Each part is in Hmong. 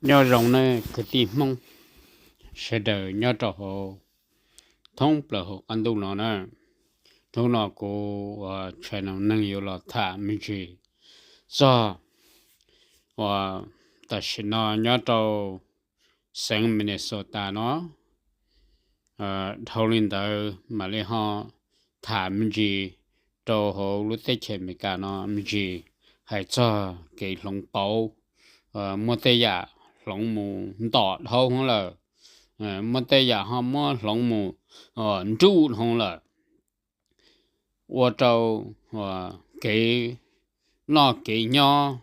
Nyob zoo nej kwv tij Hmoob sawv daws nyob rau hauv thoob plaws hauv qab ntuj no na. Hnub no kuv ua tshais no neeg yuav los tham me ntsis txog uas tam sim no nyob rau xeev Minnesota no. Dhau li ntawd mam li ho tham me ntsis rau hauv lub teb chaws Amelikas no me ntsis, hais txog kev hloov pauv. Muaj tej yam hloov mus ntom dhau hwv lawm, muaj tej yam ho muab hloov mus nruj dhau lawm, ua rau kev noj kev nyob,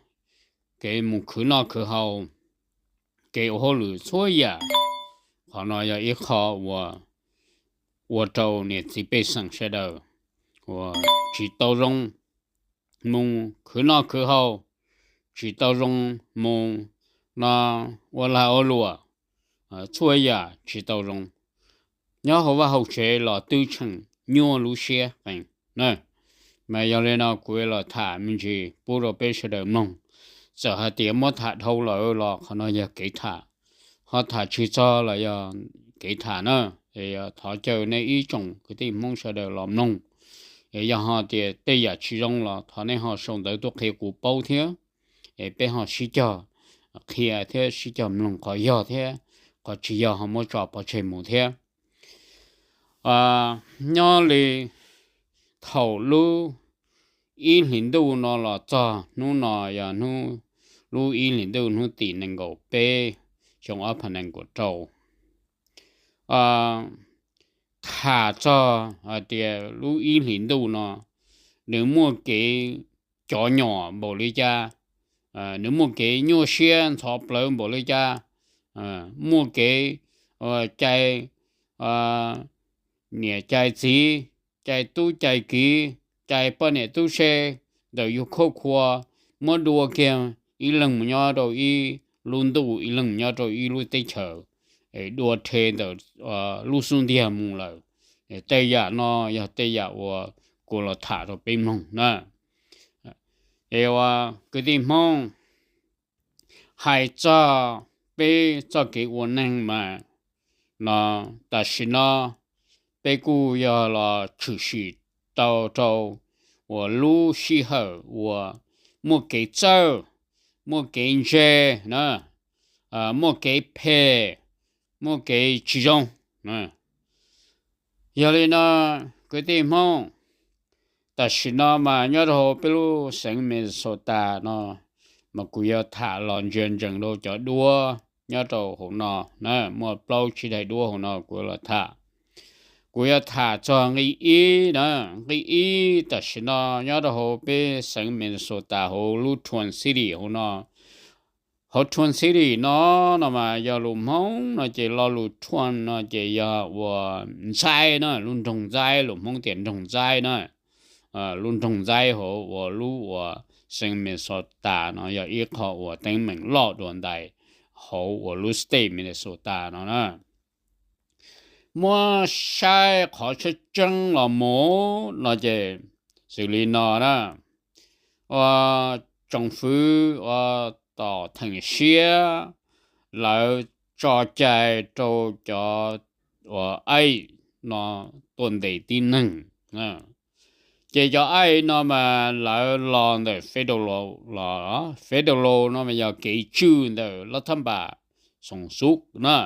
kev mus khwv noj khwv haus, kev ua hauj lwm txhua yam. Qhov no yog ib qho uas ua rau niam txiv pej xeem sawv daws uas tsis tau zoo mus khwv noj khwv haus, tsis tau zoo mus no ua lag ua luam, txhua yam tsis tau zoo. Nyob hauv vaj hauv tsev los twb tseem nyuaj lub siab qees na. Mas yog li no kuv los tham me ntsis pub rau peb sawv daws mloog. Txawm hais tias muab tham dhau lawm los qhov no yog kev tham, ho tham tsis txog los yog kev tham na. Es thov caw nej ib tsoom kwv tij Hmoob sawv daws los mloog. Es yog ho tias tej yam tsis zoo los thov nej ho sau ntawv tuaj qhia kuv paub thiab, es peb ho sib cog qhia thiab sib cog mloog qhov yog thiab, qhov tsis yog ho muab tso pov tseg mus thiab. Nyob li thaum lub ib hlis ntuj no los txog hnub no yog lub ib hlis ntuj hnub tim nees nkaum peb xyoo ob phav nees nkaum rau. Tham txog hais tias lub ib hlis ntuj no nws muaj kev cov nyom npaum li cas, nws muaj kev nyuaj siab ntxhov plawv npaum li cas, muaj kev cai niam cai txiv, cai tub cai kiv, cai poj niam tub se, ntawm yus khauj khua, muab dua kiag ib leeg mus nyob rau ib lub ntuj, ib leeg mus nyob rau ib lub teb chaws, dua rhe ntawm lub xub ntiag mus lawm. Tej yam no yog tej yam uas kuv los tham rau peb mloog na. Es uas kwv tij Hmoob, hais txog peb txoj kev ua neeg mas no tam sim no peb kuj yog los tshwm sim tau rau uas lub sij hawm uas muaj kev txawj, muaj kev ntse na, muaj kev phem, muaj kev tsis zoo. Yog li no kwv tij Hmoob, tam sim no mas nyob rau hauv peb lub xeev Minnesota no mas kuv yuav tham los ntsia ntsees rau cov duab nyob rau hauv no na, muaj plaub tsib daim duab hauv no kuv yuav los tham. Kuv yuav tham txog nqi ib na, nqi ib tam sim no nyob rau hauv peb xeev Minnesota hauv lub Twin City hauv no. Hauv Twin City no, no mas yog lus Hmoob no ces lo lus Twin no ces yog uas ntxaib na, lub nroog ntxaib, lus Hmoob tias nroog ntxaib na. Lub nroog ntxaib hauv uas lub uas xeev Minnesota no yog ib qho uas teeb meem loj dua ntais hauv uas lub state Minnesota no na. Muab saib qhov tseeb tseeb los mus no ces xws li no na, uas tsoom fwv uas tom theem siab lawv tso cai rau cov uas aib no tuaj ntes tib neeg. Ces cov aib no mas lawv los ntawm federal law los, federal law no mas yog kev tswj ntawm lab thab npas xoom xuv na.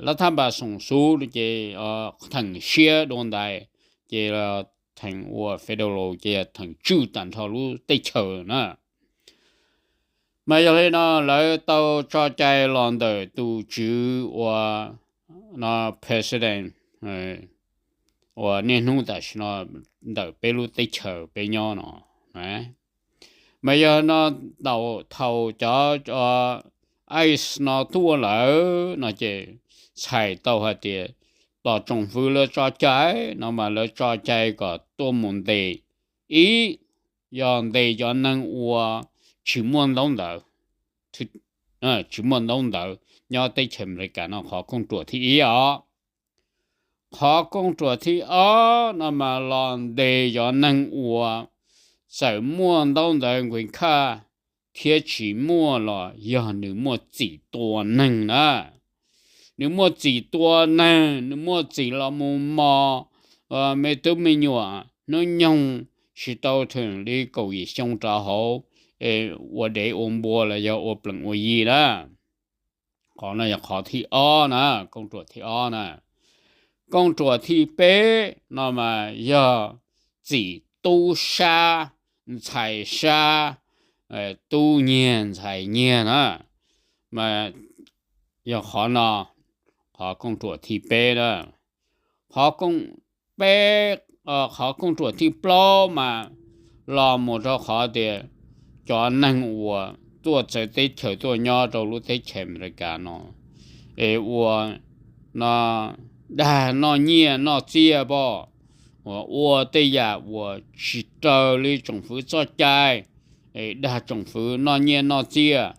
Lab thab npas xoom xuv ces theem siab dua ntais, ces theem uas federal law ces theem tswj tag nrho lub teb chaws na. Mas yog li no lawv tau tso cai los ntawm tus tswv uas no president uas niaj hnub tam sim no ntawm peb lub teb chaws peb nyob no. Mas yog no thaum cov ice no tuaj lawm no ces txhais tau hais tias tos tsoom fwv lawv tso cai no mas lawv tso cai kom tuaj mus ntes ib, yog ntes cov neeg uas tsis muaj ntaub ntawv, tsis muaj ntaub ntawv nyob teb chaws Amelikas no, qhov kooj ruam thib ib os. Qhov kooj ruam thib ob no mas los ntes cov neeg uas txawm muaj ntaub ntawv green card thiab tsis muaj los yog nws muaj txim tua neeg na. Nws muaj txim tua neeg, nws muaj txim los mus mos me tub me nyuam hnub nyoog tsis tau theem li kaum yim xyoo rov hauv, ua dev ua npua los yog ua plees ua yi na. Qhov no yog qhov thib ob na, kooj ruam thib ob na. Kooj ruam thib peb no mas yog txim tub sab, ntxhais sab, tub nyiag ntxhais nyiag na. Mas yog qhov no, qhov kooj ruam thib peb na. Qhov kooj peb, qhov kooj ruam thib plaub mas los mus rau qhov tias cov neeg uas tuaj txawv teb chaws tuaj nyob rau lub teb chaws Amelikas no es ua no dag noj nyiaj noj txiaj pom, uas ua tej yam uas tsis raws li tsoom fwv txoj cai, es dag tsoom fwv noj nyiaj noj txiaj.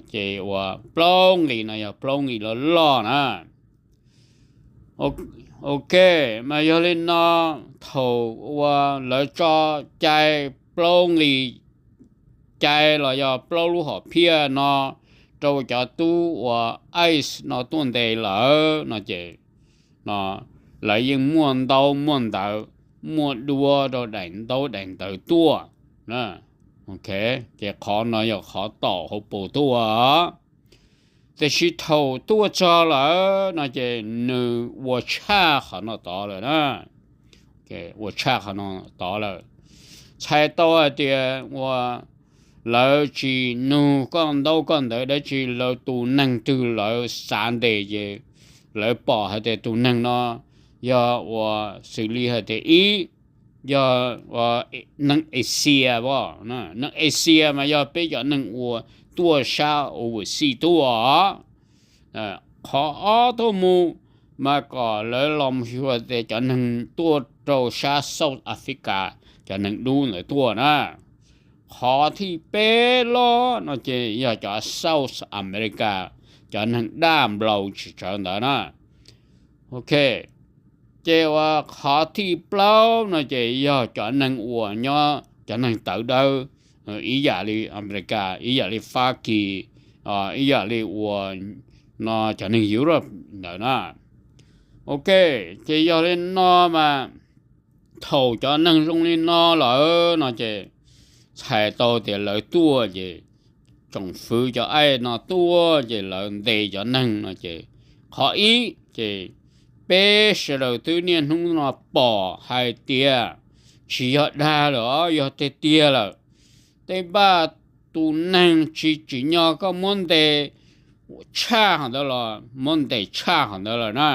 Ces ua plaub nqis no yog plaub nqis loj loj na. Ok, mas yog li no, thaum uas lawv tso cai plaub nqis cai los yog plaub lub hom phiaj no rau cov tub uas ice no tuaj ntes lawm no ces lawv yeej muaj ntaub muaj ntawv, muaj duab rau daim ntaub daim ntawv tuaj. Ces qhov no yog qhov tom hauv paus tuaj. Tiam sis thaum tuaj txog lawm no ces nws ua tshaj qhov no tod lawm na. Ua tshaj qhov no tod lawm. Txhais tau hais tias ua lawv tsis nug koj ntaub koj ntawv dab tsi, lawv tus neeg twg lawv xav ntes ces lawv pom hais tias tus neeg no yog ua xws li hais tias ib, yog neeg Asia, neeg Asia mas yog peb cov neeg uas tuaj sab overseas tuaj. Qhov ob tuaj mus mas kom lawv los mus xyuas tias cov neeg tuaj rau sab South Africa, cov neeg dub ntawd tuaj na. Qhov thib peb loj no ces yog cov South America, cov neeg daj nplaus tsis tsawv ntawd na. Ok, ces ua qhov thib plaub no ces yog cov neeg uas nyob cov neeg tawv dawb, ib yam li Amelikas, ib yam li Fab Kis, ib yam li ua no cov neeg Europe ntawd na. Ok, ces yog li no mas thaum cov neeg zoo li no lawm no ces txhais tau tias lawv tuaj ces tsoom fwv cov ice no tuaj ces lawv ntes cov neeg no ces qhov ib ces peb sawv daws twb niaj hnub no pom hais tias tsis yog dag lawm, yog tiag tiag lawm. Tej npaj tus neeg tsis tsim nyog koj muab ntes tshaj qhov ntawd los muab ntes tshaj qhov ntawd lawm na.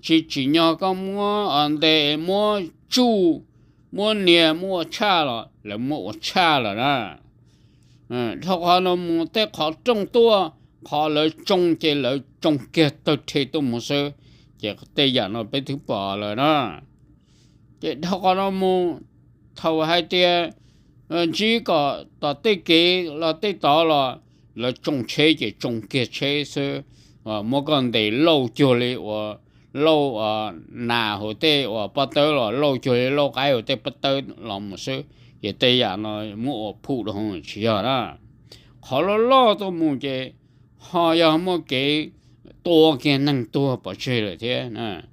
Tsis tsim nyog koj muab ntes muab tsuj, muab nias muab ua tshaj los lawv muab ua tshaj lawm na. Dhau qhov no mus tej qhov rooj tuaj, qhov lawv tsoo ces lawv tsoo kiag tawg rhe tuaj mus xwb. Ces tej yam no peb twb pom lawm na. Ces dhau qhov no mus, thaum hais tias ntsib kom tom tej kev los tej tod los lawv tsoo tsheb ces tsoo kiag tsheb xwb. Muab koj ntes lauj cuag li uas lauj nas hauv tej uas pob tawb los lauj cuag li lauj qaib hauv tej pob tawb los mus xwb. Ces tej yam no muab ua phuj dhau tsis yog na. Qhov loj loj tuaj mus ces ho yog muaj kev tua kiag neeg tuag pov tseg lawm thiab.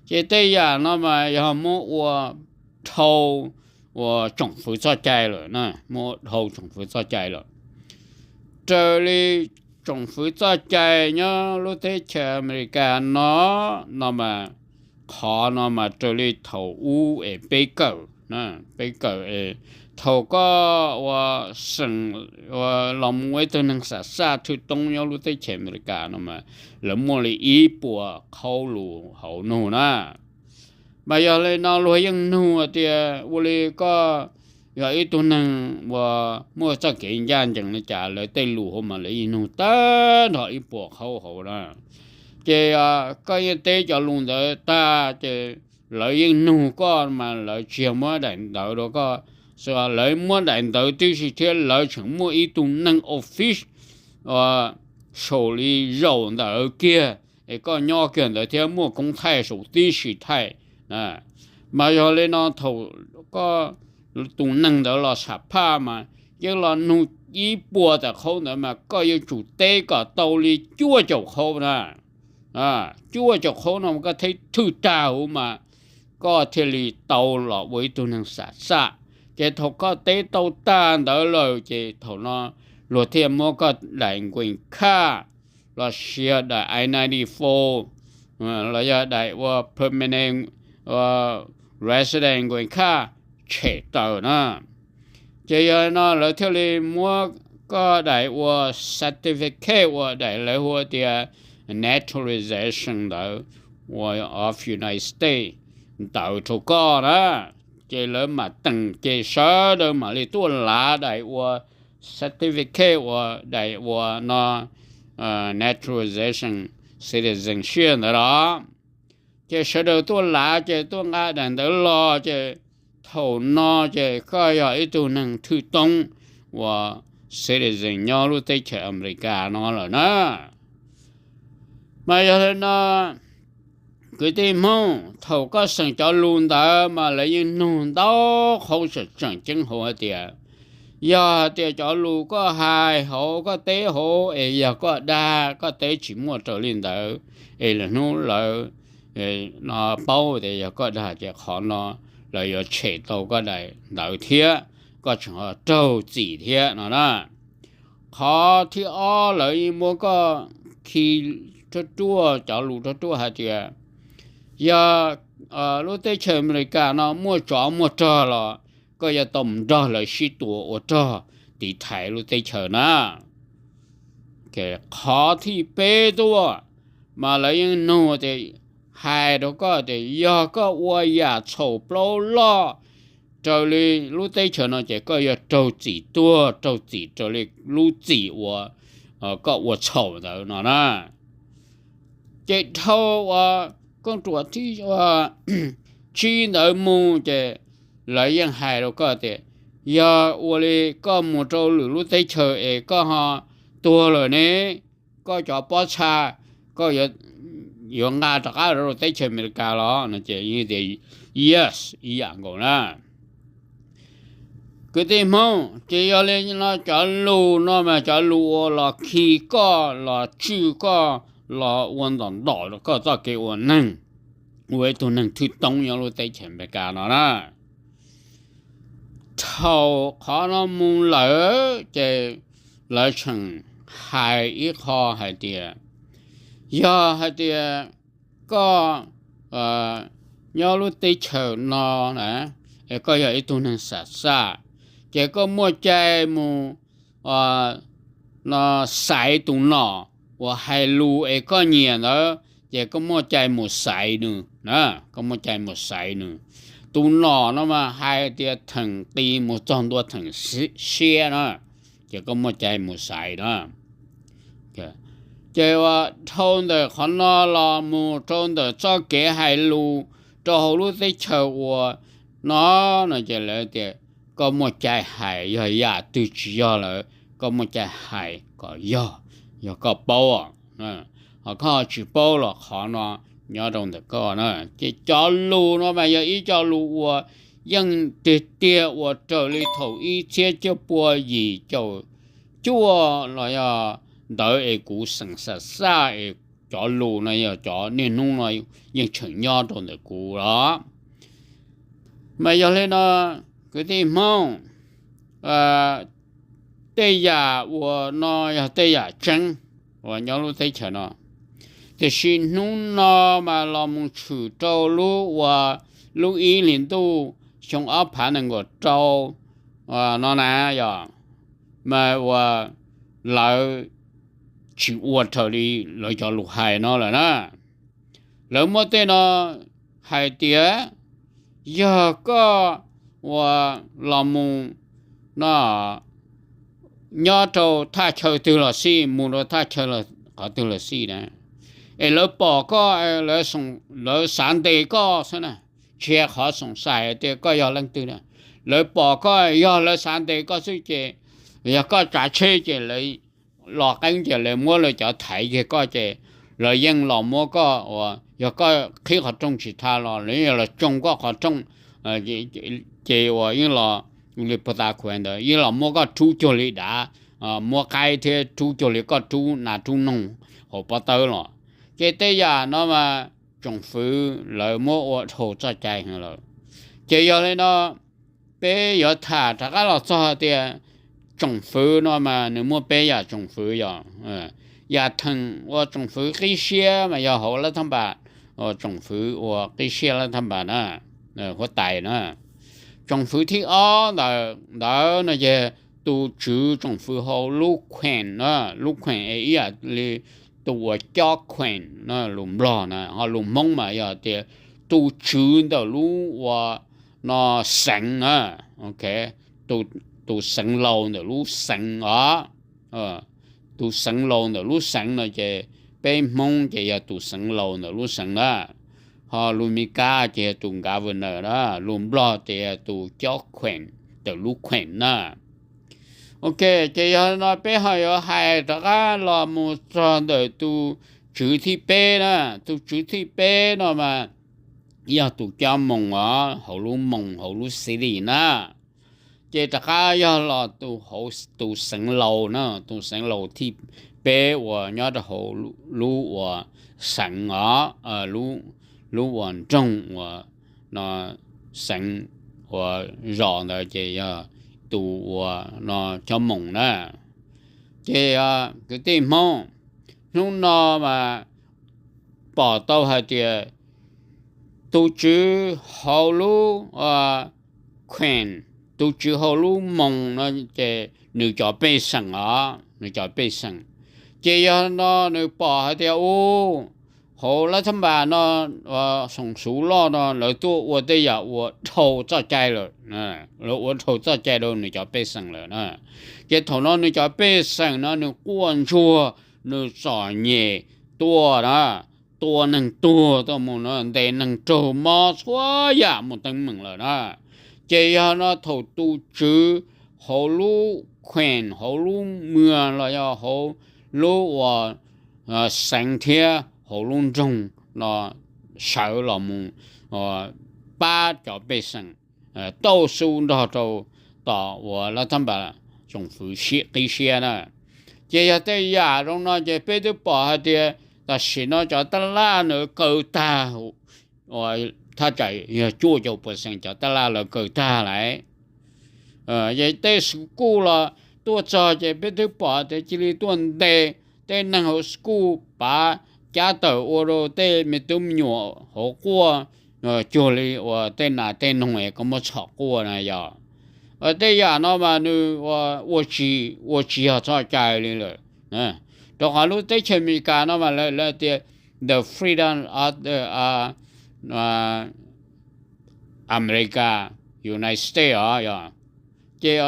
Ces tej yam no mas yog muab ua dhau ua tsoom fwv txoj cai lawm, muab ua dhau tsoom fwv txoj cai lawm. Raws li tsoom fwv txoj cai nyob lub teb chaws Amelikas no, no mas qhov no mas raws li thaum ub es peb kawm, peb kawm es thaum koj ua seem, ua los mus ua ib tug neeg xam xaj thwj toob nyob lub teb chaws Amelikas no mas lawv muaj li ib puas qhaub lus hauv nug na. Mas yog li no luag yeej nug tias ua li koj yog ib tug neeg uas muaj txoj kev ncaj ncees li cas, lawv tej lus hauv mas lawv yeej nug tag nrho ib puas qhaub hauv na. Ces koj yeej teb cov lus ntawd tag ces lawv yeej nug koj mas lawv tsis yog muab daim ntawv rau koj, lawv muab daim ntawv tib si thiab lawv tseem muaj ib tug neeg office saum li zaum ntawd kiag es koj nyob kiag ntawd thiab muaj koob thaij saum tib si thaij. Mas yog li no thaum koj tus neeg ntawd los xam phaj mas yeej los nug ib puas tawm qhaub ntawd mas koj yuav tsum teb kom tau li cuaj caum qhaub na. Cuaj caum qhaub no koj teb thwj tag huv mas koj thiaj li tau los ua ib tug neeg xam xaj. Ces thaum koj teb tau tag ntawd lawm ces thaum no luag thiaj muab koj daim nquis khaj los sis daim I ninety four los yog daim ua permanent resident nquis khaj tshem tawm na. Ces yog no lawv thiaj li muab koj daim ua certificate ua daim lawv hu tias naturalization ntawd ua of United States ntawd rau koj na. Ces lawv mam teem ces sawv daws mam li tuaj lav daim ua certificate ua daim ua no naturalization citizenship ntawd los. Ces sawv daws tuaj lav ces tuaj nqa daim ntawd los ces thaum no ces koj yog ib tug neeg thwj toob uas citizen nyob lub teb chaws Amelikas no lawm na. Mas yog li no kwv tij Hmoob, thaum koj xeem cov lus ntawd mas lawv yeej nug ntau qhov tseem tseem ceeb hauv hais tias, yog hais tias cov lus koj hais hauv koj teb hauv es yog koj dag, koj teb tsis muaj raws li ntawd es lwm hnub lawv no paub tias yog koj dag ces qhov no lawv yuav tshem tau koj daim ntawd thiab koj tseem ho raug txim thiab no na. Qhov thib ob lawv yeej muab koj khi ruaj ruaj cov lus ruaj ruaj hais tias yog lub teb chaws Amelikas no muaj tsov muaj rog los koj yuav tau mus nrog lawv sib tua ua rog tiv thaiv lub teb chaws na. Qhov thib peb tuaj mas lawv yeej nug tias, hais rau koj tias yog koj ua yam txhaum plaub loj raws li lub teb chaws no ces koj yuav raug txim tuag raug txim raws li lub txim uas koj ua txhaum ntawd no na. Ces dhau uas kooj ruam thib tsib ntawd mus ces lawv yeej hais rau koj tias yog ua li koj mus rau lwm lub teb chaws es koj ho tuag lawm ne, koj cov pob txha koj yuav nqa rov qab rau teb chaws Amelikas los no ces yeej tias yes ib yam nkaus na. Kwv tij Hmoob, ces yog li no cov lus no mas cov lus uas los khi koj los tswj koj los ua ntom ntom koj txoj kev ua neeg, ua ib tug neeg thwj toob nyob lub teb chaws Amelikas no na. Thaum qhov no mus lawm ces lawv tseem hais ib qho hais tias yog hais tias koj nyob lub teb chaws no na, es koj yog ib tug neeg xam xaj, ces koj muaj cai mus no xaiv tus nom uas hais lus es koj nyiam ntawd, ces koj muaj cai mus xaiv nws na, koj muaj cai mus xaiv nws. Tus nom no mas hais tias theem qis mus txog ntua theem siab na, ces koj muaj cai mus xaiv na. Ces uas dhau ntawm qhov no los mus rau ntawm txoj kev hais lus rau hauv lub teb chaws uas no no ces lawv tias koj muaj cai hais, yog yam twg tsis yog lawm koj muaj cai hais kom yog, yog koj paub, ho koj tsis paub los qhov no nyob rau ntawm koj na. Ces cov lus no mas yog ib co lus uas yeej tiag tiag uas raws li thaum ib txhiab cuaj pua yim caum cuaj los yog ntawd es kuv xeem xam xaj es cov lus no yog cov niaj hnub no yeej tseem nyob rau ntawm kuv los. Mas yog li no kwv tij Hmoob, tej yam uas no yog tej yam tseeb uas nyob lub teb chaws no. Tiam sis hnub no mas los mus tshwm rau lub uas lub ib hlis ntuj xyoo ob phav nees nkaum rau no na yog, mas uas lawv tsis ua raws li lawv cov lus hais no lawm na. Lawv muab tej no hais tias yog koj uas los mus no nyob rau thaj chaw twg los xij, mus rau thaj chaw qhov twg los xij na, es lawv pom koj, lawv xav ntes koj xwb na, tsis yog qhov xoom xais tias koj yog leej twg na. Lawv pom koj yog lawv xav ntes koj xwb ces yog koj tsav tsheb ces lawv los qeeb ces lawv muab lawv cov thaiv kiag koj ces lawv yeej los muab koj uas yog koj qhib qhov rooj tsis thaj los lawv yeej los tsoo koj qhov rooj, ces uas yeej los li pos tas khuav ntawd yeej los muab koj rub cuag li dav, muab qaib thiab rub cuag li koj rub nas rub noog hauv pob tawb los. Ces tej yam no mas tsoom fwv lawv muab ua dhau txoj cai lawm. Ces yog li no peb yuav tham rov qab los txog tias tsoom fwv no mas nws muaj peb yam tsoom fwv yog yam theem ua tsoom fwv qib siab mas yog hauv lab thab npas, tsoom fwv ua qib siab lab thab npas na, huab tais na. Tsoom fwv thib ob ntawd no ces tus tswv tsoom fwv hauv lub kheem na, lub kheem es ib yam li tus uas cob kheem na, lus Nplog na, ho lus Hmoob mas yog tias tus tswv ntawm lub ua no xeev na, tus xeev laus ntawm lub xeev os. Tus xeev laus ntawm lub xeev no ces peb Hmoob ces yog tus xeev laus ntawm lub xeev na, ho lus Mis Kas ces yog tus governor na, lus Nplog ces yog tus cob kheem ntawm lub kheem na. Ok, ces yog no peb ho yuav hais rov qab los mus txog ntawm tus tswv thib peb na. Tus tswv thib peb no mas yog tus cob moos os, hauv lub moos hauv lub city na. Ces rov qab yog los tus xeev laus na, tus xeev laus thib peb uas nyob rau hauv lub ua xeev os, lub ua nroog uas no xeev uas zos ntawd ces yog tus ua no cob moos na. Ces kwv tij Hmoob, hnub no mas pom tau hais tias tus tswv hauv lub kheem, tus tswv hauv lub moos no ces nws cov pej xeem os, nws cov pej xeem. Ces yog no nws pom hais tias u, hauv lab thab npas no, xoom xuv loj no lawv tuaj ua tej yam ua dhau txoj cai lawm, lawv ua dhau txoj cai rau nws cov pej xeem lawm na. Ces thaum no nws cov pej xeem no nws quaj ntsuag, nws txom nyem tuaj na, tua neeg tuag tuaj mus no, ntes neeg raug mob txhua yam mus teeb meem lawm na. Ces yog no thaum tus tswv hauv lub kheem hauv lub muag los yog hauv lub ua xeev thiab hauv lub nroog no sawv los mus pab cov pej xeem tauj xub nrog rau tom uas lab thab npas tsoom fwv qib siab na. Ces yog tej yam zoo no ces peb twb pom hais tias tam sim no cov tab laj ntawd kaw tag, thaj tsam yog cuaj caum percent cov tab laj lawv kaw tag lawm. Ces tej school los tuaj txog ces peb twb pom tias cia li tuaj ntes tej neeg hauv school pav cab tawm ua rau tej me tub me nyuam hauv quaj cuag li uas tej nas tej noog es koj muab txhom quaj na yog. Tej yam no mas nws ua tsis, ua tsis yog txoj cai li lawm. Rau qhov lub teb chaws Amelikas no mas lawv tias the freedom of the America, United States os yog. Ces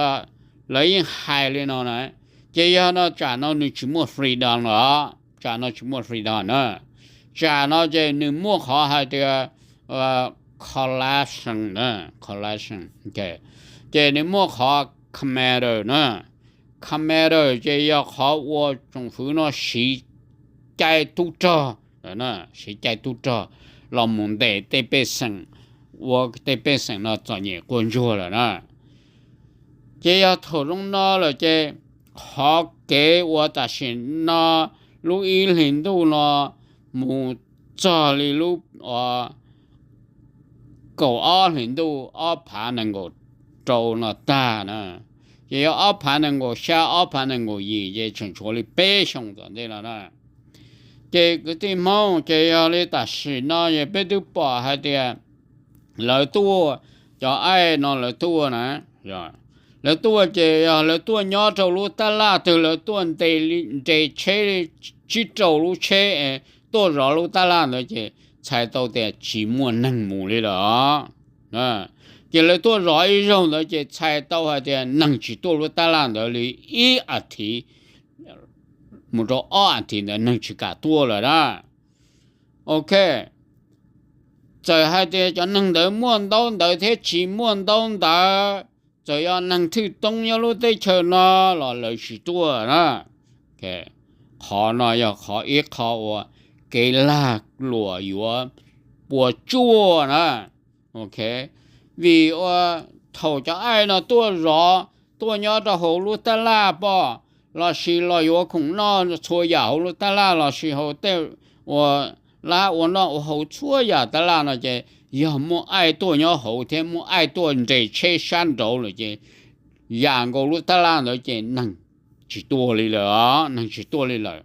lawv yeej hais li no na. Ces yog no tsam no nws tsis muaj freedom lawm, tsam no tsis muaj freedom na. Tsam no ces nws muaj qhov hais tias corruption na, corruption. Ces nws muaj qhov commando na. Commando ces yog qhov uas tsoom fwv no siv cai tub rog, siv cai tub rog los mus ntes tej pej xeem, ua tej pej xeem no txom nyem quaj ntsuag lawm na. Ces yog thaum zoo no lawm ces qhov kev uas tam sim no lub ib hlis ntuj no mus txog li lub kaum ob hlis ntuj ob phav nees nkaum rau no tag na, ces yog ob phav nees nkaum xya ob phav nees nkaum yim ces tseem tshuav li peb xyoos tom ntej no na. Ces kwv tij Hmoob, ces yog li tam sim no es peb twb pom hais tias lawv tuaj, cov aib no lawv tuaj na, lawv tuaj ces yog lawv tuaj nyob rau lub tab laj twg lawv tuaj ntes, ntes tsheb li tsib rau lub tsheb es tuaj zov lub tab laj ntawd ces txhais tau tias tsis muaj neeg mus li lawm. Ces lawv tuaj zov ib zaug ntawd ces txhais tau hais tias neeg tsis tuaj lub tab laj ntawd li ib as thiv mus rau ob as thiv ntawd neeg tsis kam tuaj lawm na. Ok, txawm hais tias cov neeg ntawd muaj ntaub ntawv thiab tsis muaj ntaub ntawv, txawm yog neeg thwj toob nyob lub teb chaws no los lawv tsis tuaj na. Qhov no yog qhov ib qho uas kev lag luam yuav puas tsuaj na. Ok, vim ua thaum cov aim no tuaj zov, tuaj nyob rau hauv lub tab laj pom, los sis los yuav khoom noj txhua yam hauv lub tab laj los sis hauv tej ua lab ua noj ua haus txhua yam tab laj no ces yog muaj aim tuaj nyob hauv thiab muaj aim tuaj nres tsheb sab nraud lawm ces yam nkaus lub tab laj ntawd ces neeg tsis tuaj li lawm, neeg tsis tuaj li lawm.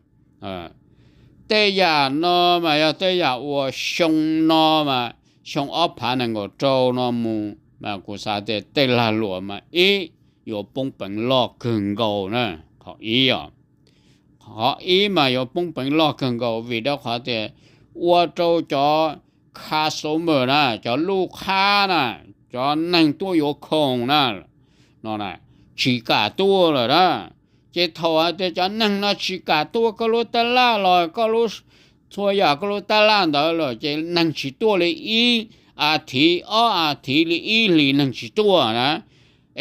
Tej yam no mas yog tej yam uas xyoo no mas xyoo ob phav nees nkaum rau no mus mas kuv xav tias tej lag luam mas ib yuav poob peev loj kawg nkaus na, qhov ib os. Qhov ib mas yuav poob peev loj kawg nkaus vim rau qhov tias ua rau cov customer na, cov lub qhab na, cov neeg tuaj yuav khoom na, no tsis kam tuaj lawm na. Ces thaum hais tias cov neeg no tsis kam tuaj koj lub tab laj los koj lub, txhua yam koj lub tab laj ntawd lawm ces neeg tsis tuaj li ib a thiv ob a thiv li ib hlis neeg tsis tuaj na,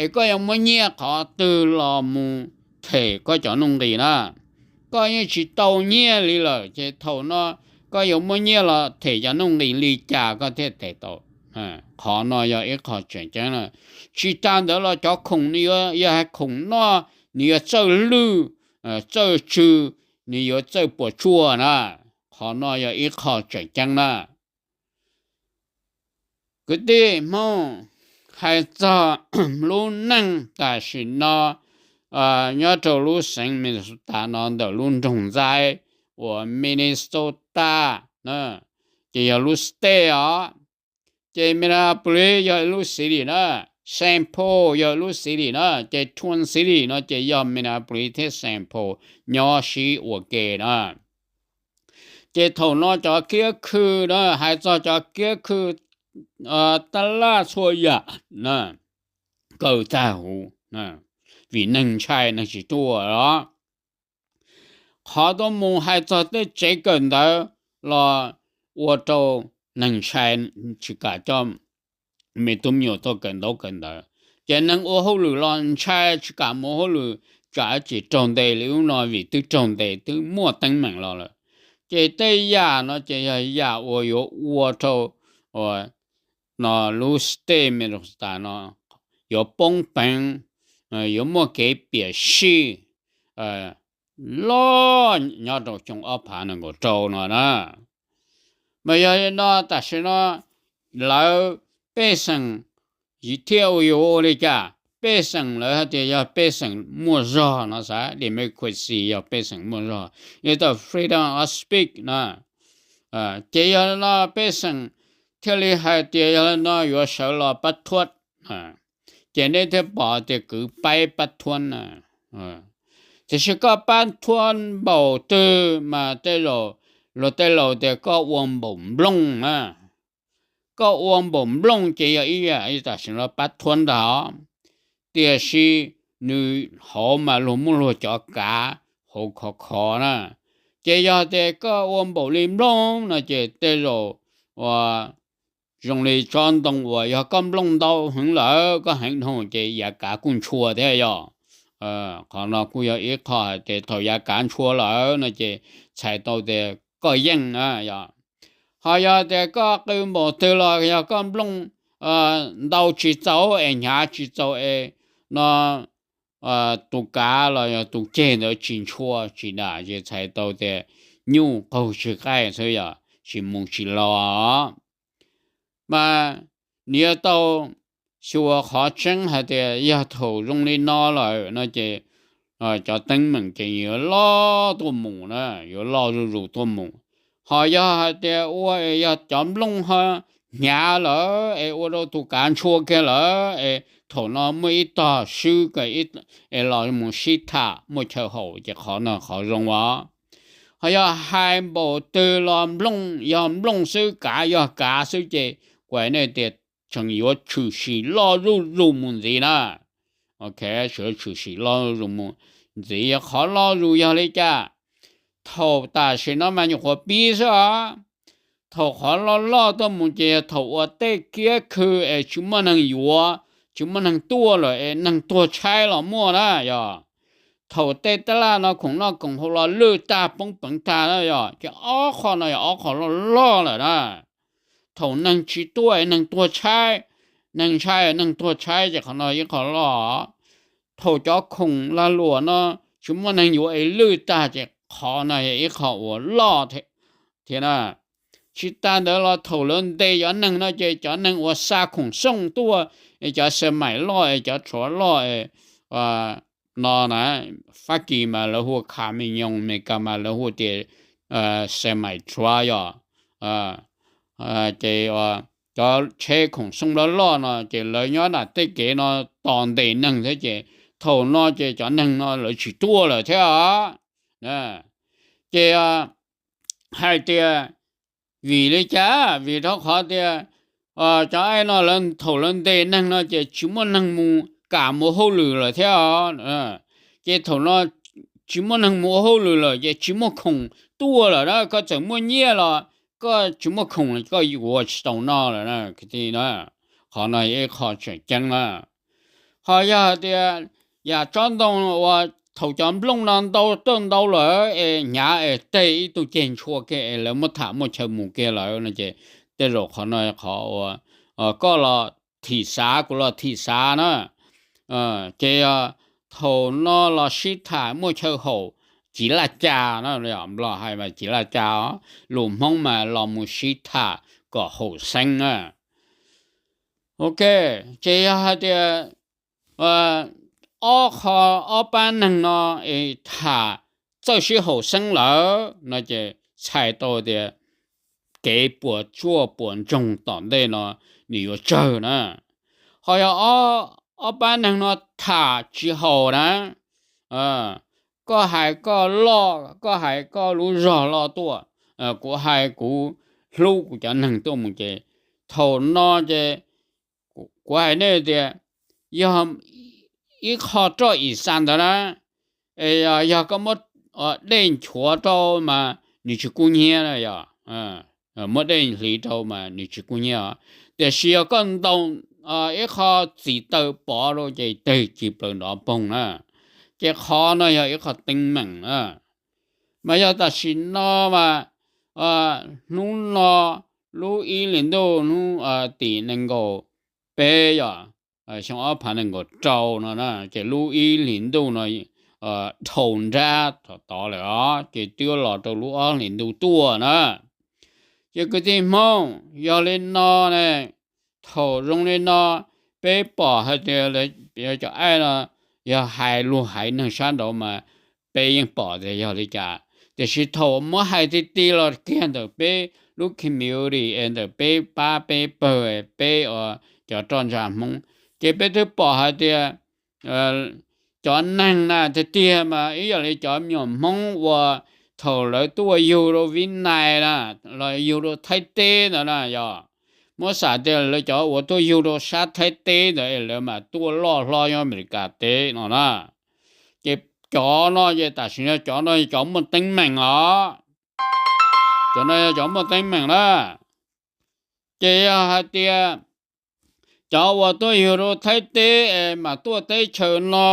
es koj yuav muab nyiaj qhov twg los mus them koj cov nuj nqis na? Koj yeej tsis tau nyiaj li lawm ces thaum no koj yuav muab nyiaj los them cov nuj nqis li cas koj thiaj them tau? Qhov no yog ib qho tseem ceeb na. Tsis tas ntawd los cov khoom nws yuav, yog hais khoom noj nws yuav txawj lwj, txawj tsw, nws yuav txawj puas tsuaj na. Qhov no yog ib qho tseem ceeb na. Kwv tij Hmoob, hais txog lub neej tam sim no nyob rau lub xeev Minnesota no ntawm lub nroog ntxaib uas Minnesota, ces yog lub state os. Ces Minneapolis yog ib lub city na, Saint Paul yog ib lub city na, ces Twin City no ces yog Minneapolis thiab Saint Paul nyob sib ua ke na. Ces thaum no cov kiab khw na, hais txog cov kiab khw tab laj txhua yam na, kaw tag huv, vim neeg ntshai neeg tsis tuaj os. Qhov tuaj mus hais txog tej tsev kawm ntawv los ua rau neeg ntshai tsis kam coj me tub me nyuam tuaj kawm ntaub kawm ntawv. Ces neeg ua hauj lwm los ntshai tsis kam mus hauj lwm tsam tsis raug ntes li ub no vim twb raug ntes twb muaj teeb meem los lawm. Ces tej yam no ces yog yam uas yuav ua rau no lub state Minnesota no yuav poob peev, yuav muaj kev piam sij loj nyob rau xyoo ob phav nees nkaum rau no na. Mas yog li no tam sim no lawv pej xeem thiaj ua yuav ua li cas? Pej xeem lawv hais tias yog pej xeem muaj zog no xav, democracy yog pej xeem muaj zog, yog tau freedom of speech na. Ces yog li no pej xeem thiaj li hais tias yog li no yuav sawv los pab thuab. Ces nej thiaj pom tias kwv paib pab thuab na. Tiam sis koj pab thuab npaum twg mas tej zaum luag tej laus tias koj ua npaum nplooj na. Koj ua npaum nplooj ces yog ib yam tam sim no pab thuab ntag. Tiam sis nws hauv mas luag muaj luag cov kav hauv khov khov na. Ces yog tias koj ua npaum li nplooj no ces tej zaum ua zoo li tsob ntoo uas yog koj nplooj ntau heev lawm koj heev dhau ces yav kav kuj ntshua thiab yog. Qhov no kuj yog ib qho hais tias thaum yav kav ntshua lawm no ces txhais tau tias koj yeej na yog. Ho yog tias koj qw npaum twg los yog koj nplooj ntau tsis txaus es hnyav tsis txaus es no tus kav los yog tus ceg ntawd tsis ntshua tsis dam ces txhais tau tias nyuj qaug tsis qaij xwb yog tsis mus tsis los. Mas nws yuav tau xyuas qhov tseeb hais tias yog thaum zoo li no lawm no ces cov teeb meem ces yuav loj tuaj mus na, yuav loj zuj zus tuaj mus. Ho yog hais tias ua es yog cov nplooj ho hnyav lawm es ua rau tus kav ntshua kiag lawm es thaum no muaj ib tog swb es los mus sib tham muaj chaw haum ces qhov no qhov zoo os. Ho yog hais npaum twg los nplooj yog nplooj xwb, kav yog kav xwb ces kuv hais nej tias tseem yuav tshwm sim loj zuj zus mus ntxiv na. Ok, tseem yuav tshwm sim loj zuj zus mus ntxiv, qhov loj zus yog li cas? Thaum tam sim no mas nyuam qhuav pib xwb os. Thaum qhov loj loj tuaj mus ces yog thaum uas tej kiab khw es tsis muaj neeg yuav, tsis muaj neeg tuaj lawm es neeg tuag tshaib los muaj na yog. Thaum tej tab laj no khoom noj khoom haus los lwj tag poob peev tag na yog, ces ob qho no yog ob qho loj loj lawm na. Thaum neeg tsis tuaj es neeg tuag tshaib, neeg ntshai, neeg tuag tshaib ces qhov no ib qho loj. Thaum cov khoom lag luam no tsis muaj neeg yuav es lwj tag ces qhov no yog ib qho uas loj thiab na. Tsis tas ntawd los thaum lawv ntes cov neeg no ces cov neeg uas xa khoom xooj tuaj, es cov xe maim loj, es cov tsuav loj no na, Fab Kis mas lawv hu kha me nyoos, Mes Kas mas lawv hu tias xe maim tsuav yog ces cov tsheb khoom xooj loj loj no ces lawv nyob nram tej kev no tos ntes neeg thiab ces thaum no ces cov neeg no lawv tsis tuaj lawm thiab os. Ces hais tias vim li cas? Vim rau qhov tias cov aim no lawv thaum lawv ntes neeg no ces tsis muaj neeg mus kam mus hauj lwm lawm thiab os. Ces thaum no tsis muaj neeg mus ua hauj lwm lawm ces tsis muaj khoom tuaj lawm na. Koj txawm muaj nyiaj los koj tsis muaj khoom los koj yuav tsis tau noj lawm na. Qhov no ib qho tseem ceeb na. Ho yog hais tias yam tsob ntoo uas thaum cov nplooj no ntau tuaj ntau lawm es hnyav es teg ib tug ceg ntshua kiag es lawv muab tham muaj chaw mus kiag lawm no ces tej zaum qhov no qhov uas koj los thim xav kuv los thim xav na. Ces thaum no los sib tham muaj chaw haum, civ laj ca na, Nplog hais mas civ laj ca os, lus Hmoob mas los mus sib tham kom haum xeeb na. Ok, ces yog hais tias ob qho, ob pab neeg no es tham txawj sib haum xeeb lawm no ces txhais tau tias kev puas tsuaj puas ntsoog tom ntej no nws yuav tsawg na. Ho yog ob pab neeg no tham tsis haum na, koj hais koj loj, koj hais koj lub zog loj tuaj, kuv hais kuv hlub kuv cov neeg tuaj mus ces thaum no ces kuv hais nej tias yog ib qho roj ib xa ntawd na, es yog koj muab dej nchuav rau mas nws tsis kub hnyiab na yog, muab dej hliv rau mas nws tsis kub hnyiab. Tiam sis yog koj ntaus ib qho txiv taws pov rau ces teg ci plaws nrov poog na. Ces qhov no yog ib qho teeb meem na. Mas yog tam sim no mas hnub no lub ib hlis ntuj hnub tim nees nkaum peb yog xyoo ob phav nees nkaum rau no na, ces lub ib hlis ntuj no dhau nrab tod lawm os, ces twb los rau lub ob hlis ntuj tuaj na. Ces kwv tij Hmoob, yog li no ne, thaum zoo li no peb pom hais tias cov aim no yog hais luag haiv neeg sab nraud mas peb yeej pom tias yog li cas, tiam sis thaum muab hais ti ti los kiag ntawm peb lub community es ntawm peb pab peb pawg peb cov roj ntsa Hmoob, ces peb twb pom hais tias cov neeg na tiag tiag mas ib yam li cov me nyuam Hmoob uas thaum lawv tuaj yug rau Vib Nais na, los yug rau Thaib teb ntawd na, yog muab xam tias lawv cov uas tuaj yug rau sab Thaib teb ntawd es lawv mas tuaj loj hlob nyob Amelikas teb no na. Ces cov no ces tam sim no cov no cov muaj teeb meem os. Cov no yog cov muaj teeb meem na. Ces yog hais tias cov uas tuaj yug rau Thaib teb es mas tuaj teb chaws no,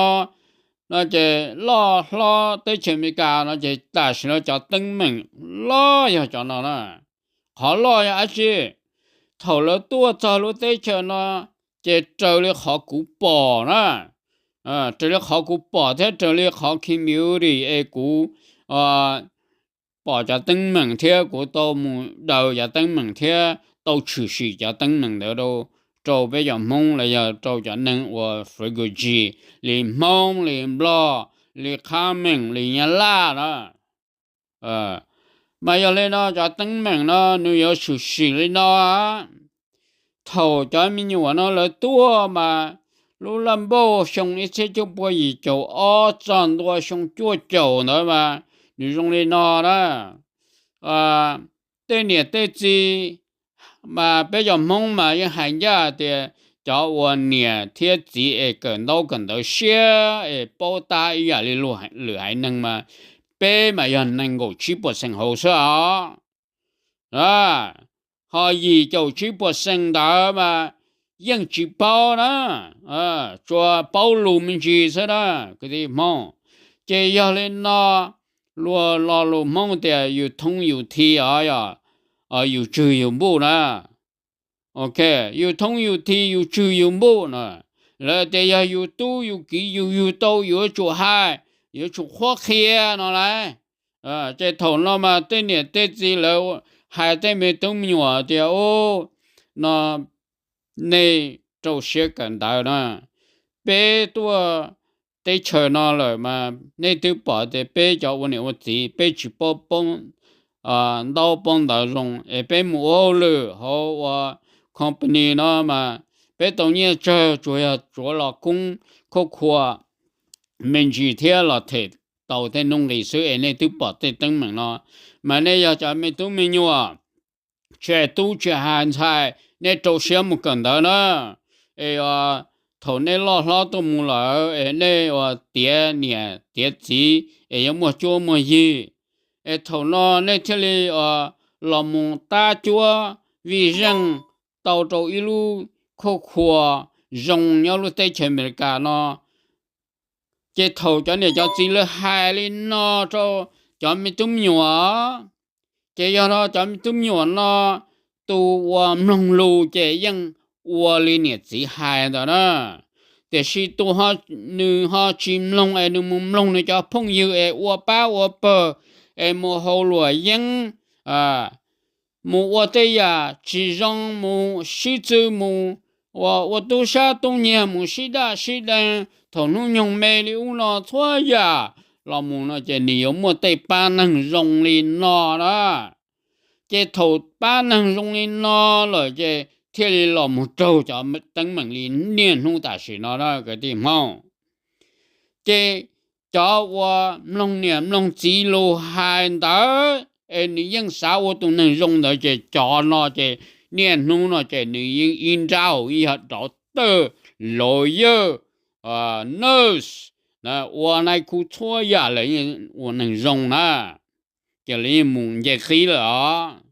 no ces loj hlob teb chaws Amelikas no ces tam sim no cov teeb meem los yog cov no na. Qhov loj yog dab tsi? Thaum lawv tuaj txog lub teb chaws no ces raws li qhov kuv pom na, raws li qhov kuv pom thiab raws li qhov community es kuv pom cov teeb meem thiab kuv tau mus daws cov teeb meem thiab tau tshwm sim cov teeb meem ntawd rau peb cov Hmoob los yog rau cov neeg uas refugee li Hmoob li Nplog li Qhab Meem li Nyab Laj na. Mas yog li no cov teeb meem no nws yuav tshwm sim li no. Thaum cov me nyuam no lawv tuaj mas lub laj npauj xyoo ib txhiab cuaj pua yim caum ob txog ntua xyoo cuaj caum ntawd mas nws zoo li no na. Tej niam tej txiv mas peb cov Hmoob mas yeej hais ncaj tias cov uas niam thiab txiv es kawm ntaub kawm ntawv siab es paub tab ib yam li lwm haiv neeg mas peb mas yog nees nkaum tsib puas xees hauv xwb os. Ho yim caum tsib puas xees ntawd mas yeej tsis paub na, tsuas paub lus me ntsis xwb na kwv tij Hmoob. Ces yog li no luag lo lus Hmoob tias yus thoob yus thi os, yus tswg yus npuj na. Ok, yus thoob yus thi yus tswg yus npuj no, lawv tias yog yus tub yus kiv yus yug tau yuav tsum hais, yuav tsum qhuab qhia no lauj. Ces thaum no mas tej niam tej txiv lawv hais tej me tub me nyuam tias, u, no nej rau siab kawm ntawv na, peb tuaj teb chaws no lawm mas nej twb pom tias peb cov ua niam ua txiv peb tsis paub poob ntaub poob ntawv zoo es peb mus ua hauj lwm hauv ua company no mas peb tau nyiaj tsawg tsuas yog tsuav los koob khauj khua me ntsis thiab los them tau tej nuj nqis xwb es nej twb pom tej teeb meem no, mas nej yog cov me tub me nyuam tsis hais tub tsis hais ntxhais nej rau siab mus kawm ntawv na, es thaum nej loj hlob tuaj mus lawm es nej ua tiav niam tiav txiv es yuav muaj cuab muaj yig, es thaum no nej thiaj li los mus tab cuab vij zeej tau rau ib lub khauj khua zoo nyob lub teb chaws Amelikas no. Ces thaum cov niam cov txiv lawv hais li no rau cov me tub me nyuam, ces yog no cov me tub me nyuam no tus uas mloog lus ces yeej ua li niam txiv hais ntawd na, tiam sis tus nws ho tsis mloog es nws mus mloog nws cov phooj ywg es ua pab ua pawg es mus haus luam yeeb, mus ua tej yam tsis zoo, mus sib txwv, mus ua tub sab tub nyiag, mus sib daj sib deev thaum hnub nyoog me li ub no txhua yam los mus no ces nws yuav muaj tej pab neeg zoo li no na. Ces thaum pab neeg zoo li no lawm ces thiaj li los mus raug cov teeb meem li niaj hnub tam sim no na kwv tij Hmoob. Ces cov uas mloog niam mloog txiv lus hais ntawd es nws yeej xav ua tus neeg zoo ntawd ces cov no ces niaj hnub no ces nws yeej ib nrab hauv ib yog doctor, lawyer, nurse, ua nai khu txhua yam lawm ua neeg zoo na. Ces lawv yeej mus nce qib lawm os.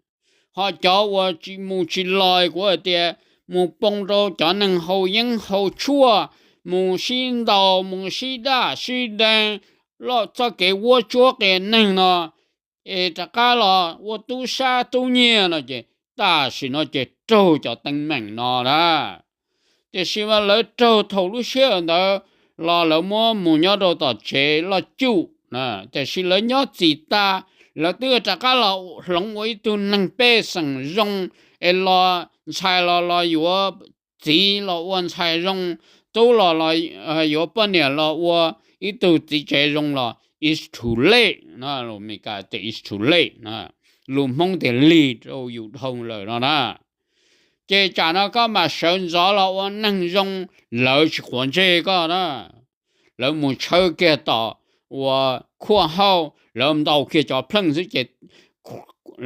Ho cov uas tsis mus tsis los kuv hais tias mus poob rau cov neeg haus yeeb haus tshuaj, mus sib ntaus mus sib daj sib deev, loj txoj kev vuab tsuab qias neeg no, es rov qab los ua tub sab tub nyiag no ces tam sim no ces raug cov teeb meem no na. Tiam sis mas lawv raug thaum lub sij hawm ntawd los lawv muab mus nyob rau tom tsev loj cuj, tiam sis lawv nyob txim tas, lawv twb rov qab los hloov ua ib tug neeg pej xeem zoo, es los ntxhais los los yuav txiv los ua ntxhais zoo, tub los los yuav poj niam los ua ib tug txiv tsev zoo los it's too late, lus Meskas tias it's too late, lus Hmoob tias lig rau yus dhau lawm no na. Ces tsam no koj mam sawv ntxov los ua neeg zoo, lawv tsis quav ntsej koj na. Lawv mus tshawb kiag tom uas khuaj hauj, lawv ntaus kiag cov pheej xwb ces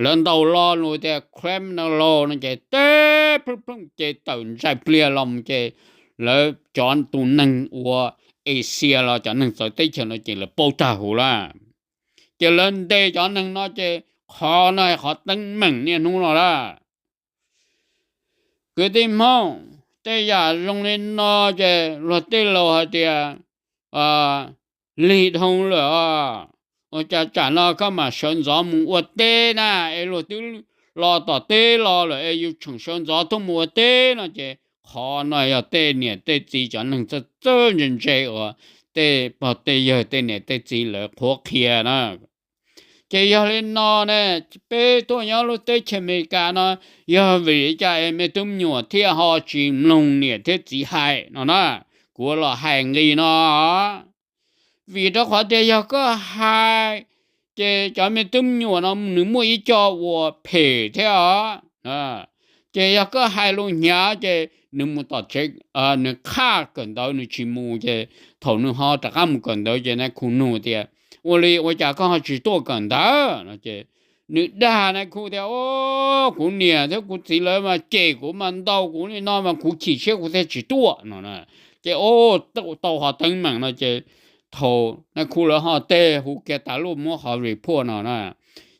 lawv ntaus lo lus tias criminal law no ces teb plooj plooj ces tawm ntsais pliag los mus ces lawv cov tus neeg ua Asia los cov neeg txawv teb chaws no ces lawv paub tag huv lawm. Ces lawv ntes cov neeg no ces qhov no qhov teeb meem niaj hnub no lawm. Kwv tij Hmoob, tej yam zoo li no ces luag tej laus hais tias lig dhau lawm os. Ua cas tsam no koj mam sawv ntxov mus ua teb na, es luag twb los tom teb los lawm es yus tseem sawv ntxov tuaj mus ua teb no ces qhov no yog tej niam tej txiv cov neeg txawj txawj ntse ntse uas tej pog tej yawg tej niam tej txiv lawv qhuab qhia na. Ces yog li no ne, peb tuaj nyob lub teb chaws Amelikas no, yog vim li cas es me tub me nyuam thiaj ho tsis mloog niam thiab txiv hais no na? Kuv los hais nqi no, vim rau qhov tias yog koj hais, ces cov me tub me nyuam no nws muaj ib co uas phem thiab os. Ces yog koj hais lus hnyav ces nws mus tom tsev, nws qhaj kawm ntawv nws tsis mus ces thaum nws ho rov qab mus kawm ntawv ces nais khu nug tias, ua li ua cas koj ho tsis tuaj kawm ntawv no ces nws dag nais khu tias, o, kuv niam thiab kuv txiv lawv mas cem kuv mas ntaus kuv li no mas kuv chim siab kuv thiaj tsis tuaj no. Ces o, tau qhov teeb meem no ces thaum nais khu lawv ho tej hu kiag tas luj muab qhov report no na,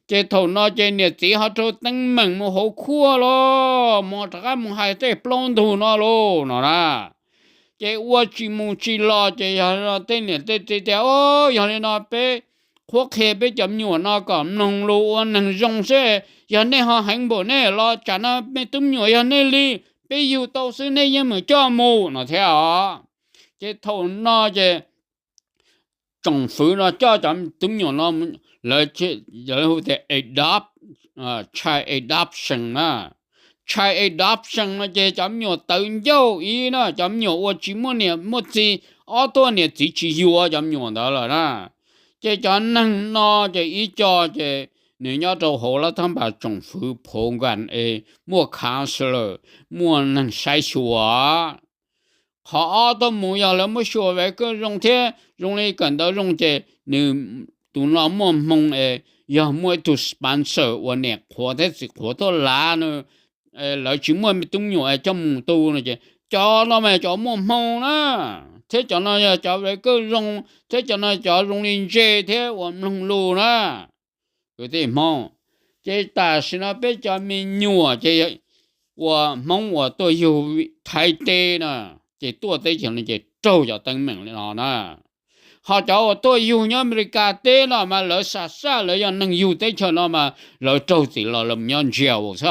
ces thaum no ces niam txiv ho raug teeb meem mus hauv khuaj los mus rov qab mus hais tej plaub ntug no lauj no na. Ces ua tsis mus tsis los ces yog tej niam tej txiv tias, o, yog li no peb qhuab qhia peb cov me nyuam no kom mloog lus ua neeg zoo xwb. Yog nej ho heev npaum nej los tsam no me tub me nyuam yog nej li, peb yug tau xwb nej yeej meem coj mus no thiab os. Ces thaum no ces tsoom fwv no coj cov tub me nyuam no, lawv hu tias adopt, child adoption na. Child adoption no ces cov me nyuam tawv ncauj ib na, cov me nyuam uas tsis muaj niam muaj txiv, ob tug niam txiv tsis yuav cov me nyuam ntawd lawm na. Ces cov neeg no ces ib co ces nws nyob rau hauv lab thab npas tsoom fwv phuv nkas es muaj counselor, muaj neeg saib xyuas. Qhov ob tuaj mus yog lawv muab xyuas vev kawj zoo thiab zoo li kawm ntawv zoo ces nws, tus no muaj hmoo es yog muaj ib tug sponsor uas niam qhuav thiab txiv qhuav tuaj lav nws, lawv tsis muaj me tub me nyuam es coj mus tu no ces cov no mas cov muaj hmoo na, thiab cov no yog cov vev kawj zoo, thiab cov no cov zoo li ntse thiab uas mloog lus na. Kwv tij Hmoob, ces tam sim no peb cov me nyuam ces uas Hmoob uas tuaj yug Thaib teb no ces tuaj teb chaws no ces raug cov teeb meem li no na. Ho cov uas tuaj yug nyob Amelikas teb no mas lawv xav xaj lawv yog neeg yug teb chaws no mas lawv raug txim los lawv mus nyob ntsia xwb os.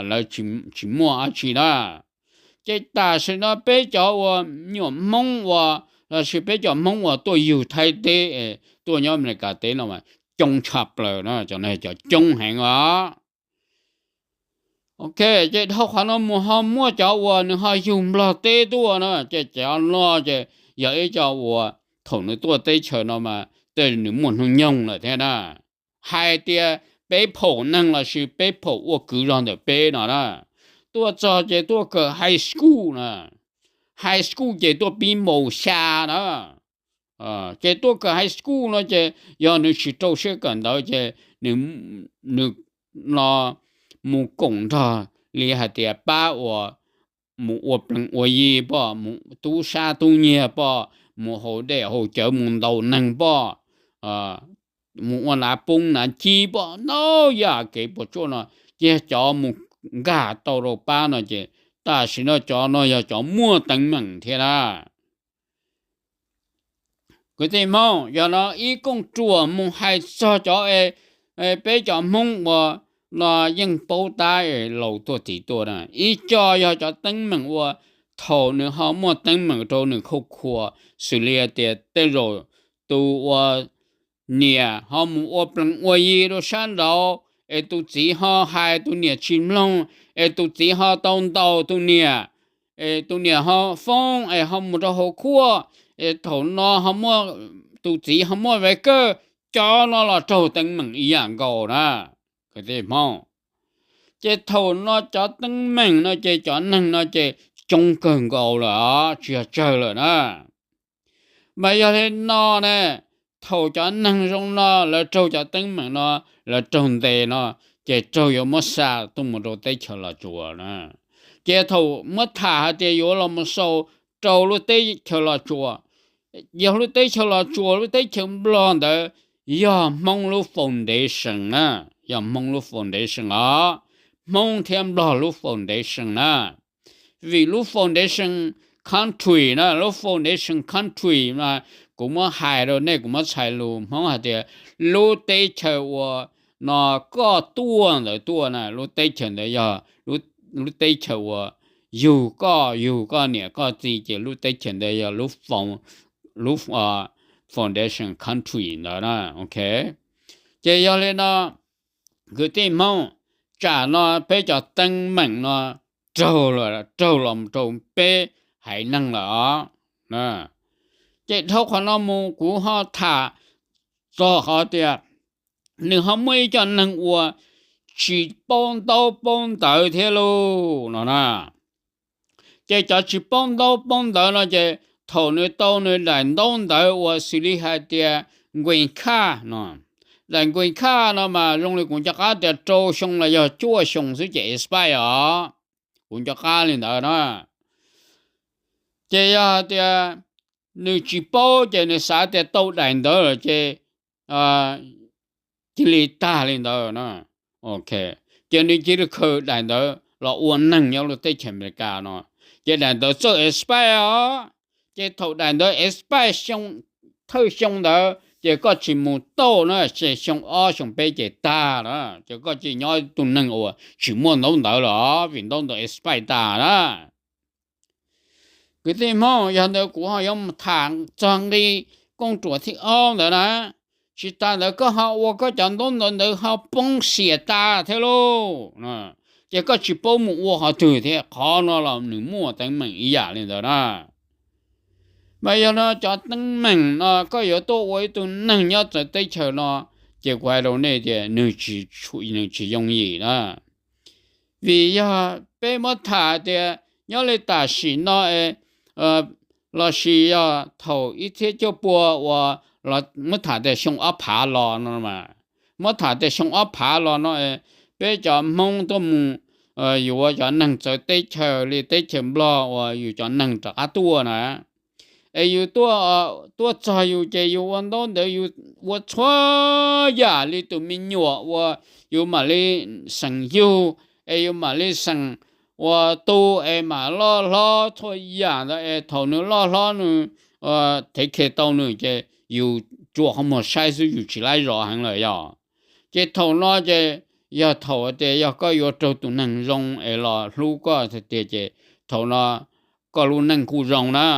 Lawv tsis muaj dab tsi na. Ces tam sim no peb cov uas nyuam Hmoob uas, lossis peb cov Hmoob uas tuaj yug Thaib teb, tuaj nyob Amelikas teb no mas coob tshaj plaws na, cov no cov coob heev os. Ok, ces dhau qhov no mus ho muaj cov uas nws ho yug Nplog teb tuaj na, ces cov no ces yog ib co uas thaum nws tuaj teb chaws no mas tej nws muaj hnub nyoog lawm thiab na. Hais tias peb phaum neeg lossis peb phaum uas kwv zog ntawm peb no na, tuaj txog ces tuaj kawm high school na. High school ces tuaj pib npaum xya na. Ces tuaj kawm high school no ces yog nws tsis rau siab kawm ntawv ces nws no mus koom nrog li hais tias pab uas mus ua plees ua yi poj, mus tub sab tub nyiag poj, mus haus dej haus cawv mus ntaus neeg poj, mus ua nav poob nav cib poj, ntau yam kev puas tsuaj no, ces cov mus nkag tau rau pab no ces tam sim no cov no yog cov muaj teeb meem thiab na. Kwv tij Hmoob, yog no ib kooj ruam mus hais txog cov es peb cov Hmoob uas no yeej paub tab es laus tuaj tid tuaj na, ib co yog cov teeb meem uas thaum nws ho muaj teeb meem rau nws khauj khua, xws li hais tias tej zaum tus uas niam ho mus ua plees ua yi rau sab nraud, es tus txiv ho hais tus niam tsis mloog, es tus txiv ho tau ntaus tus niam, es tus niam ho foob es ho mus rau hauv kuaj, es thaum no tus txiv ho muaj vev kawj, cov no los raug teeb meem ib yam nkaus na. Kwv tij Hmoob, ces thaum no cov teeb meem no ces cov neeg no ces coob kawg nkaus lawm os, tsis yog tsawg lawm na. Mas yog li no ne, thaum cov neeg zoo no lawv raug cov teeb meem no, lawv raug ntes no, ces raug yuav muab xa tuaj mus rau teb chaws Los Tsuas na. Ces thaum muab tham hais tias yuav los mus xaus rau lub teb chaws Los Tsuas, yog lub teb chaws Los Tsuas lub teb chaws Nplog ntawd yog Hmoob lub foundation na, yog Hmoob lub foundation os, Hmoob thiab Nplog lub foundation na. Vim lub foundation country na, lub foundation country mas kuv muab hais rau nej, kuv muab txhais lus Hmoob hais tias lub teb chaws uas no koj tuaj ntawd tuaj na, lub teb chaws ntawd yog lub teb chaws uas yug koj, yug koj niam koj txiv, ces lub teb chaws ntawd yog lub foundation country ntawd na. Ok, ces yog li no kwv tij Hmoob, tsam no peb cov teeb meem no raug, raug los rau peb haiv neeg lawm os. Ces dhau qhov no mus kuv ho tham txog qhov tias nws ho muaj ib co neeg uas tsis paub ntaub paub ntawv thiab lauj no na. Ces cov tsis paub ntaub paub ntawv no ces thaum nws tau nws daim ntaub ntawv uas xws li hais tias nqueen card no, daim nqueen card no mas zoo li kuv nco qab tias rau xyoo los yog cuaj xyoo xwb ces expire os, kuv nco qab li ntawd na. Ces yog tias nws tsis paub ces nws xav tias tau daim ntawv lawm ces cia li tag li ntawd na. Ok, ces nws cia li khaws daim ntawv los ua neeg nyob lub teb chaws Amelikas no, ces daim ntawv txawj expire os. Ces thaum daim ntawv expire thawj xyoo ntawd ces koj tsis mus tauj na ces xyoo ob xyoo peb ces tag na, ces koj cia nyob tus neeg uas tsis muaj ntaub ntawv lawm vim ntaub ntawv expire tas na. Kwv tij Hmoob, yog ntawd kuv ho yuav mus tham txog nqi kooj ruam thib ob ntawd na. Tsis tas ntawd koj ho ua koj cov ntaub ntawv ntawd ho poob xiam tas thiab lauj, ces koj tsis paub mus ua qhov twg thiab. Qhov no los nws muaj teeb meem ib yam li ntawd na. Mas yog no cov teeb meem no koj yuav tuaj ua ib tug neeg nyob txawv teb chaws no, ces kuv hais rau nej tias nws tsis yooj yim na. Vim yog peb muab tham tias nyob li tam sim no es, lossis yog thaum ib txhiab cuaj pua uas muab tham tias xyoo ob phav los no, muab tham tias xyoo ob phav los no, peb cov Hmoob tuaj mus yuav cov neeg txawv teb chaws li teb chaws Nplog uas yus cov neeg rov qab tuaj na. Es yus tuaj, tuaj txog yus ces yus ua ntaub ntawv, yus ua txhua yam li tus me nyuam uas yus mam li xeem yug, es yus mam li xeem ua tu, es mam loj hlob txhua yam ntawd, es thaum nws loj hlob nws thev khe tau nws ces yus tsuas qhov muag saib xwb, yus tsis laib zov heev lawm yog. Ces thaum no ces yog thaum tias yog koj yuav raug tus neeg zoo es los hlub koj tiag tiag ces thaum no koj lub neej kuj zoo na.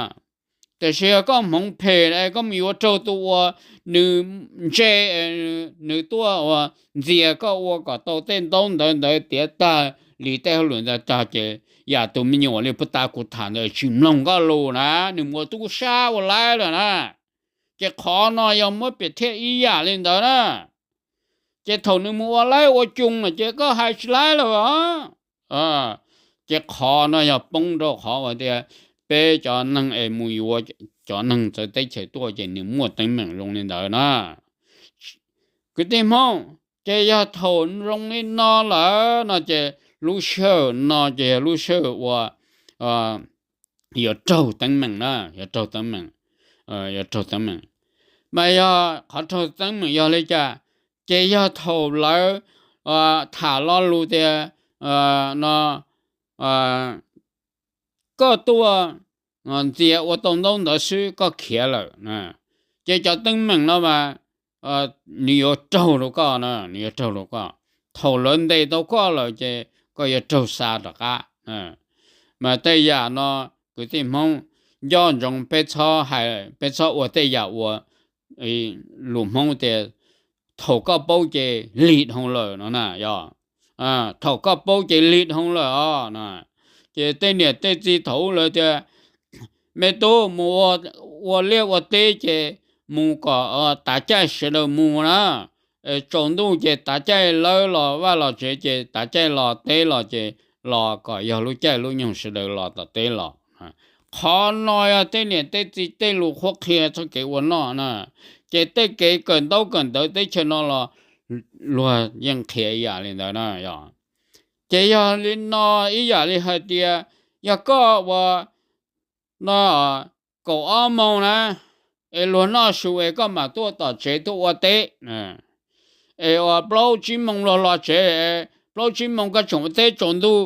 Tiam sis yog koj hmoov phem es koj mus yuav raug tus uas nws ntse, nws tuaj uas ntxias koj ua kom tau tej ntaub ntawv ntawd tiav tag li tej hauj lwm ntawd tag ces yam tus me nyuam li puag ta kuv tham ntawd tsis mloog koj lus na, nws mus ua tub sab ua laib lawm na. Ces qhov no yog muab piam thiaj ib yam li ntawd na. Ces thaum nws mus ua laib ua coo lawm ces koj hais tsis laib lawm. Ces qhov no yog poob rau qhov uas tias peb cov neeg es mus yuav cov neeg txawv teb chaws tuaj ces nws muaj teeb meem zoo li ntawd na. Kwv tij Hmoob, ces yog thaum zoo li no lawm no ces lub sij hawm no ces yog lub sij hawm uas yuav raug teeb meem na, yuav raug teeb meem, yuav raug teeb meem. Mas yog qhov raug teeb meem yog li cas? Ces yog thaum lawv tham lo lus tias no koj tuaj ntxias ua tau ntaub ntawv xwb koj khiav lawm, ces cov teeb meem no mas nws yuav raug rau koj na, nws yuav raug rau koj. Thaum lawv ntes tau koj lawm ces koj yuav raug xa rov qab. Mas tej yam no kwv tij Hmoob, nco ntsoov peb txhob hais, peb txhob ua tej yam uas lus Hmoob tias thaum koj paub ces lig dhau lawm no na yog. Thaum koj paub ces lig dhau lawm os. Ces tej niam tej txiv thaum ub lawv tias me tub mus ua liaj ua teb ces mus kom tav caij sawv daws mus na. Tsaus ntuj ces tav caij lawv los vaj los tsev ces tav caij los teb los ces los kom yog lub caij lub nyoog sawv daws los tom teb los. Qhov no yog tej niam tej txiv tej lus qhuab qhia txoj kev ua noj na. Ces tej kev kawm ntaub kawm ntawv teb chaws no los luag yeej qhia ib yam li ntawd na yog. Ces yog li no ib yam li hais tias yog koj ua no kaum ob moos na, es luag noj su es koj mam tuaj tom tsev tuaj ua teb, es uas plaub tsib moos luag los tsev, plaub tsib moos koj tseem ua teb tsaus ntuj,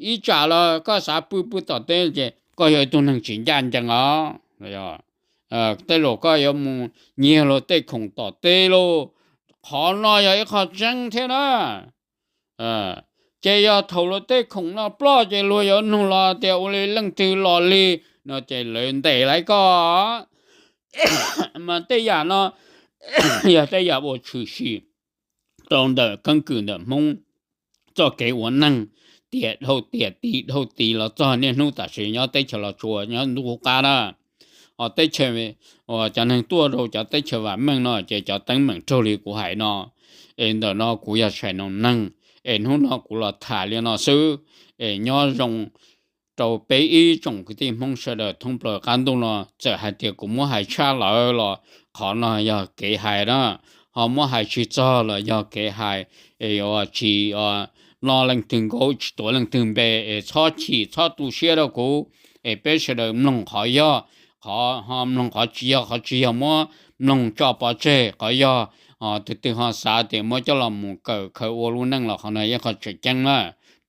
ib tsam los koj xav pw pw tom teb ces koj yog ib tug neeg tsis ncaj ncees os. Tej zaum koj yuav mus nyiag luag tej khoom tom teb lauj. Qhov no yog ib qho tseeb thiab na. Ces yog thaum luag tej khoom no ploj ces luag yuav nug los tias ua li leej twg los li no ces lawv ntes lawv koj. Mas tej yam no yog tej yam uas tshwm sim rau ntawm keeb kwm ntawm Hmoob txoj kev ua neeg, tiam dhau tiam tiv dhau tiv los txog niaj hnub tam sim nyob teb chaws Los Tsuas nyob ntuj qub qab na. Ho teb chaws, cov neeg tuaj rau cov teb chaws vam meej no ces cov teeb meem raug li kuv hais no. Es ntawm no kuv yog Saim Noog Neeg, es hnub no kuv los tham li no xwb. Es nyob zoo rau peb ib tsoom kwv tij Hmoob sawv daws thoob plaws qab ntuj no, txawm hais tias kuv muab hais tshaj lawm los qhov no yog kev hais na, ho muab hais tsis txog los yog kev hais, es tsis noj leej twg nkaub tsis tuav leej twg npe, es txhob chim txhob tu siab rau kuv, es peb sawv daws mloog qhov yog, qhov ho mloog qhov tsis yog, qhov tsis yog muab mloog tso pov tseg, qhov yog tus twg ho xav tias muab coj los mus kawm khaws ua lub neej los qhov no yeej qhov tseem ceeb na,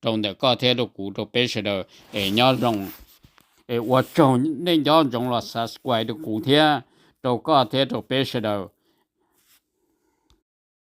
rau ntawm koj thiab rau kuv rau peb sawv daws. Es nyob zoo, es ua tsaug nej nco ntsoov los subscribe rau kuv thiab, rau koj thiab rau peb sawv daws.